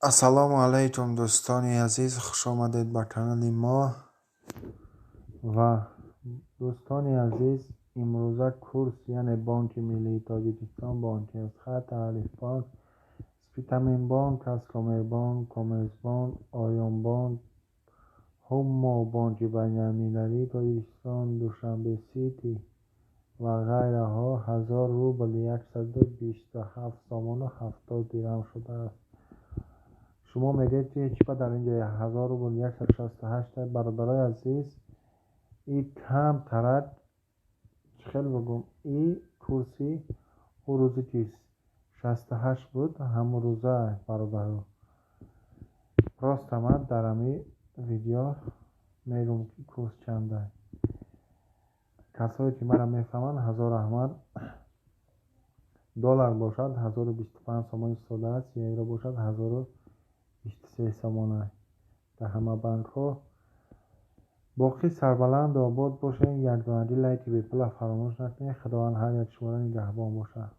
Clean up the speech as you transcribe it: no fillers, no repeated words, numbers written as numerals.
Ассалому алайкум, дӯстони азиз, хушомадед ба канали мо. Ва дӯстони азиз, имрӯза курс, яъне Бонки миллии Тоҷикистон, Бонки Эсхат, Алифбонк, Спитаменбонк, Казкоммербонк, Коммерсбонк, Оёнбонк, Ҳумо, Бонки байналмилалии Тоҷикистон, Душанбе Сити ва ғайраҳо 1000 рубл 127 сомону 70 дирам шудааст. Шумо мегӯед, ки чӣ ба дар ин ҷо 1000 рубл 168? Бародарои азиз, и камтарак, чӣ хел бигӯм, и курси ӯ рӯзе ки 68 буд, ҳамон рӯза, бародаро. Просто ман дар ҳамин видео мегӯм, ки курс чанда. Касое ки маро мефаҳманд, ҳазор раҳмат. Доллар бошад, 1025 сомон истодааст, евро бошад, 1023 сомона дар ҳама банкҳо. Боқӣ сарбаланду обод бошед. Якдонагӣ лайки бепула фаромӯш накунед. Худованд ҳар як шуморо нигаҳбон бошад.